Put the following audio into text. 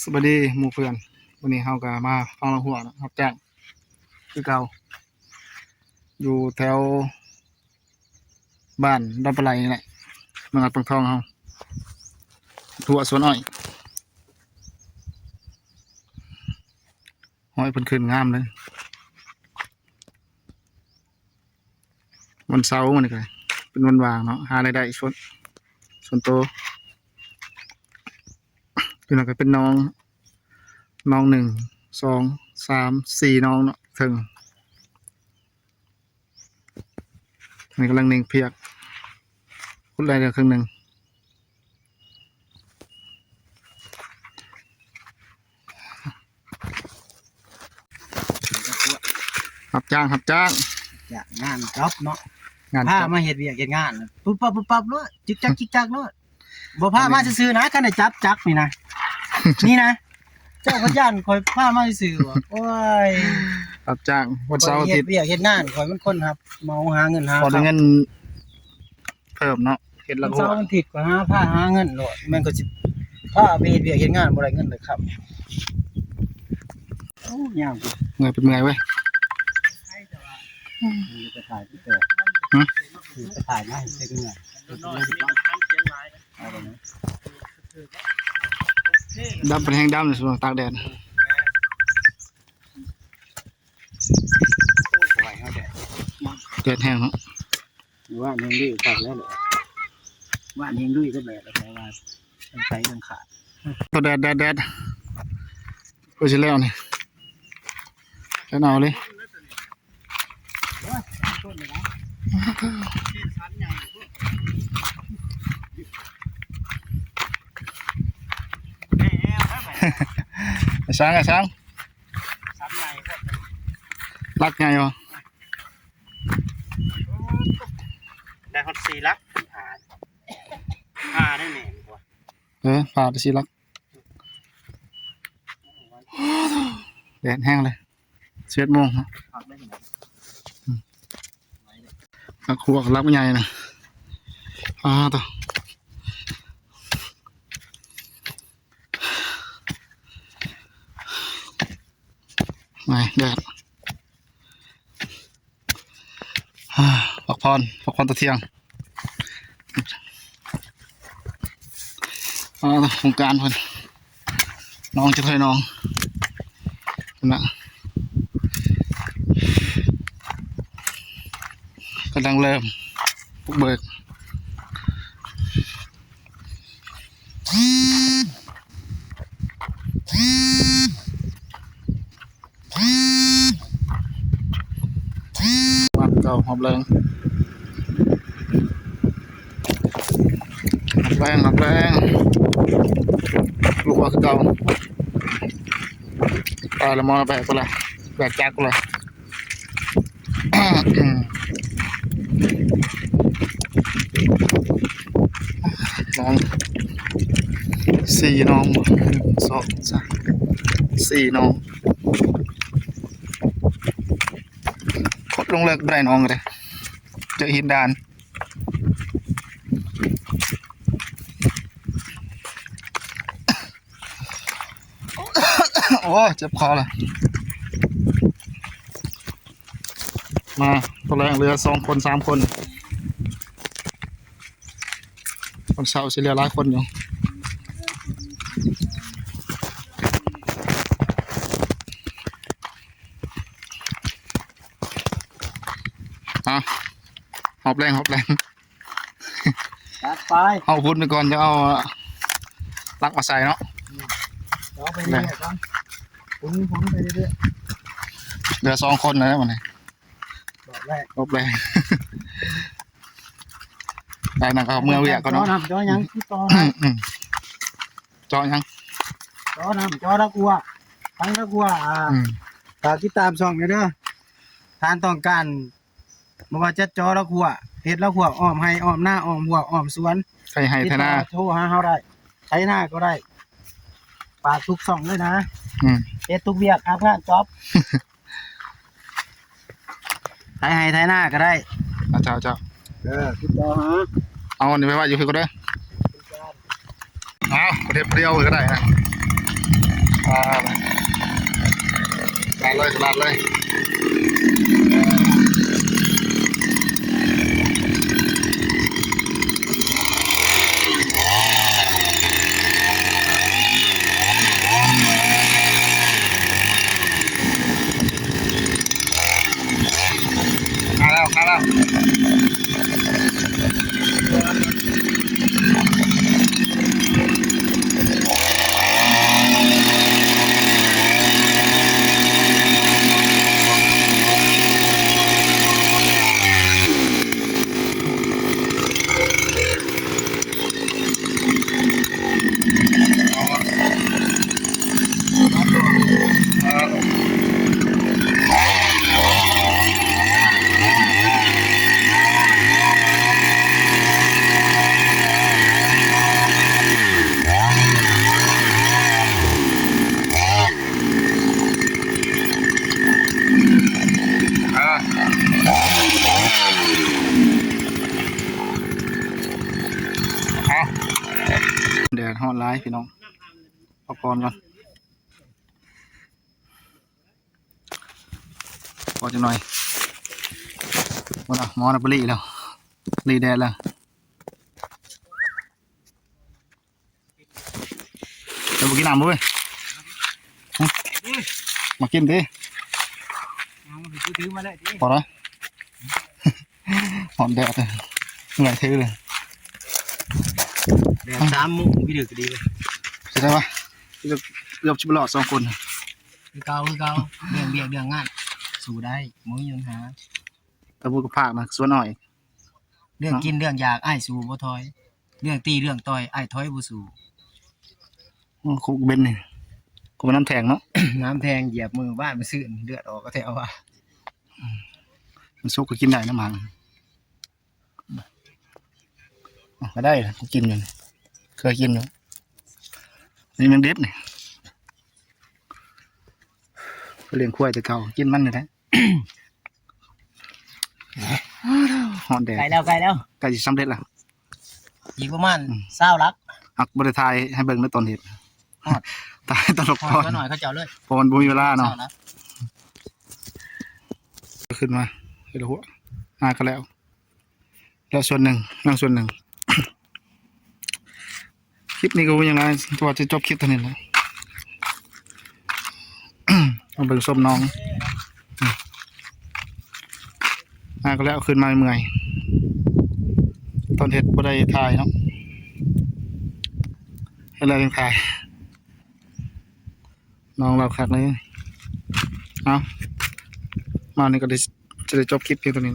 ສະບາຍດີໝູ່ເພື່ອນ, ມື້ນີ້ເຮົາກໍມາຝັງລະຫົວເນາະ, ຮັບຈ້າງຄືເກົ່າ ຢູ່ແຖວບ້ານດອນປາໄຫຼນີ້ແຫຼະ ເມືອງອັດປາງທອງເຮົາ, ທົ່ວສວນອ້ອຍ, ອ້ອຍເພິ່ນຂຶ້ນງາມເລີຍ. ວັນເສົາມື້ນີ້ກໍເປັນວັນວ່າງເນາະ, ຫາລາຍໄດ້ສ່ວນ ສ່ວນໂຕ. ຢູ່ນັ້ນກໍເປັນໜອງ ໜອງໜຶ່ງ ສອງ ສາມ ສີ່ໜອງເນາະ, ເທິງນີ້ກຳລັງເນັ່ງພຽກ, ຂຸດໄລ່ເຫຼືອເຄິ່ງໜຶ່ງ. ຮັບຈ້າງ ຮັບຈ້າງ ຈ້າງງານຈັບເນາະ, ງານຈັບ ພາມາເຮັດວຽກເຮັດງານ ປຸບປັບ ປຸບປັບໂລດ, ຈິກຈັກ ຈິກຈັກໂລດ, ບໍ່ພາມາຊື່ໆນະ, ຄັນໄດ້ຈັບຈັກນີ້ນະ ນີ້ນະ ເຈົ້າກໍຢ້ານຂ້ອຍພາມາຊື່ໆບໍ? ໂອ້ຍ ຮັບຈ້າງວັນເສົາອາທິດ ຂ້ອຍເຮັດວຽກເຮັດງານ, ຂ້ອຍມັນຄົນຮັບເໝົາຫາເງິນຫາຄຳ, ໄດ້ເງິນ ເພີ່ມເນາະ, ເຮັດລະຫົວ ເສົາອາທິດກໍຫາ ພາຫາເງິນໂລດ, ແມ່ນກໍຊິພາໄປເຮັດວຽກເຮັດງານ ບໍ່ໄດ້ເງິນໄດ້ຄຳ. ໂອ້ ຍາວ ເມື່ອຍເປັນເມື່ອຍເວີຍ. ໄປຖ່າຍທີ່ແປດ ຫື? ໄປຖ່າຍມາໃຫ້ເສັດເມື່ອຍ ດຳເປັນແຮງດຳເລີຍ ຕາກແດດ ແດດແຮງເນາະ. ວ່າແຮງດີຄັກແລ້ວແຫຼະ, ວ່າແຮງດີກໍແດດແລ້ວ, ແຕ່ວ່າທັງໄປທັງຂາດ ກໍແດດ ແດດ ແດດ ກໍຊິແລ້ວນີ້ ແດດເອົາເລີຍ. ໄອ້ຊ້າງ ໄອ້ຊ້າງ ສັນໃຫຍ່ໂພດ ຫຼັກໃຫຍ່ບໍ່? ໄດ້ຮອດສີ່ຫຼັກ ຫ້າ ຫ້າໄດ້ແມ່ນກວ່າ ເອີ ພາໄດ້ສີ່ຫຼັກ. ແດດແຮງເລີຍ ສິບເອັດໂມງເນາະ. ອືມ ຫຼັກຫົວກັບຫຼັກໃຫຍ່ນະ ອ້າ ຕາ ໄງ ແດດ ອ່າ ພັກຜ່ອນ ພັກຜ່ອນຕອນທ່ຽງ. ອ່າ ໂຄງການເພິ່ນ ໜອງຈະເຄີຍໜອງ ເພິ່ນນະ ກຳລັງເລີ່ມບຸກເບີກ. ມາເກົ່າຮອບແລງ ຮອບແລງ ຮອບແລງ ລູກວ່າຄືເກົ່າ ຕາຍລະໝໍ ແບກພຸ້ນລະ ແບກຈັກພຸ້ນລະ. ໜອງ ສີ່ໜອງ ໜຶ່ງ ສອງ ສາມ ສີ່ໜອງ ຂຸດລົງເລິກບໍ່ໄດ້ໜອງເດ້ ເຈີຫີນດານ. ໂອ້ ເຈັບຄໍລະ ມາ ຕອນແລງເຫຼືອສອງຄົນ ສາມຄົນ ຕອນເຊົ້າຊິເຫຼືອຫຼາຍຄົນຢູ່. ອ່ະ ຮອບແລງ ຮອບແລງ. ຈັດໄປ ເອົາພຸ້ນໄປກ່ອນ ຈະເອົາຫຼັກມາໃສ່ເນາະ. ອືມ ເອົາໄປເລື້ອຍໆກ່ອນ ໝູນໆໄປເລື້ອຍໆ. ເຫຼືອສອງຄົນແລ້ວບັດນີ້ ຮອບແລງ ຮອບແລງ. ໄດ້ນັ້ນກໍເມືອວຽກກ່ອນເນາະ. ເຈາະນ້ຳ ເຈາະຫຍັງ ຕິດຕໍ່ ອືມ ເຈາະຫຍັງ ເຈາະນ້ຳ ເຈາະລະຂົວ ຟັງລະຂົວ ອ່າ ອືມ ຝາກຕິດຕາມຊ່ອງແດ່ເດີ ທ່ານຕ້ອງການ ບໍ່ວ່າຈະເຈາະລະຂົວ ເຮັດລະຂົວອ້ອມໄຮ່ອ້ອມນາ ອ້ອມຮົ້ວອ້ອມສວນ ໄຖໄຮ່ໄຖນາ ຕິດຕໍ່ໂທຫາເຮົາໄດ້ ໄຖນາກໍໄດ້ ຝາກທຸກຊ່ອງເລີຍນະ. ອືມ ເຮັດທຸກວຽກ ຮັບງານຈອບ ໄຖໄຮ່ໄຖນາກໍໄດ້. ອ່າ ເຈົ້າ ເຈົ້າ ເອີ ຕິດຕໍ່ຫາ ເອົາອັນນີ້ໄປໄວ້ຢູ່ພີ້ກໍໄດ້. ເອົາ ປະເທດດຽວກໍໄດ້ນະ. ຂະໜາດເລີຍ ຂະໜາດເລີຍ. ຄາແລ້ວ ຄາແລ້ວ. ແດດຮ້ອນຫຼາຍພີ່ນ້ອງ ພັກຜ່ອນກ່ອນ ພໍຈັກໜ່ອຍ. ພຸ້ນນະ ໝໍນະໄປລີ້ແລ້ວ ລີ້ແດດແລ້ວ. ເຈົ້າບໍ່ກິນນ້ຳບໍ່ເວີຍ? ຫຶ? ມາກິນຕິ? ເອົາ ຖືມາເລີຍຕິ? ພໍລະ ຮ້ອນແດດ ເມື່ອຍຖືເລີຍ. ແດດສາມໂມງ ພີ່ເດີກະດີເວີຍ. ເປັນໄງວະ? ເກືອບ ເກືອບຊິບໍ່ລອດສອງຄົນ. ຄືເກົ່າ ຄືເກົ່າ ເລື່ອງວຽກເລື່ອງງານ ສູ້ໄດ້ ບໍ່ມີບັນຫາ. ຕະບູກະພາກນະ ສວນອ້ອຍ. ເລື່ອງກິນເລື່ອງຢາກ ອ້າຍສູ້ບໍ່ຖອຍ ເລື່ອງຕີເລື່ອງຕ່ອຍ ອ້າຍຖອຍບໍ່ສູ້. ໂອ້ ຄຸກເບັນນີ້ ຄຸກເປັນນ້ຳແທງເນາະ ນ້ຳແທງ ຢຽບມືບ້ານມາຊື່ນ ເລືອດອອກກະແທວວ່າ. ມັນສຸກກະກິນໄດ້ນະ ໝາກ ກະໄດ້ ກະກິນຢູ່ ເຄີຍກິນຢູ່. ນີ້ມັນດິບນີ້ ລ້ຽງຄວາຍແຕ່ເກົ່າ ກິນມັນນີ້ແຫຼະ. ຮ້ອນແດດ ໃກ້ແລ້ວ ໃກ້ແລ້ວ ໃກ້ຊິສຳເລັດລະ ອີກປະມານ ອືມ ຊາວຫຼັກ. ອັກ ບໍ່ໄດ້ຖ່າຍໃຫ້ເບິ່ງເດີຕອນເຮັດ ຮອດ ຖ່າຍຕອນລົງ ຮອດ ກ່ອນ ໜ້ອຍເຂົາເຈົ້າເລີຍ ເພາະມັນບໍ່ມີເວລາເນາະ. ເຊົານະ ຂຶ້ນມາເຮັດຫົວ ຫາກະແລ້ວ. ແລ້ວສ່ວນໜຶ່ງ ຍັງສ່ວນໜຶ່ງ. ຄລິບນີ້ກະບໍ່ມີຫຍັງຫຼາຍ ແຕ່ວ່າຈະຈົບຄລິບເທົ່ານີ້ແຫຼະ. ມາເບິ່ງຊົມໜອງ ຫາກະແລ້ວ ຂຶ້ນມາເມື່ອຍ ຕອນເຮັດບໍ່ໄດ້ຖ່າຍເນາະ ເຮັດແລ້ວຈັ່ງຖ່າຍ. ໜອງລາວຄັກເລີຍ. ເອົາ ມານີ້ກະໄດ້ ຈະໄດ້ຈົບຄລິບພຽງເທົ່ານີ້.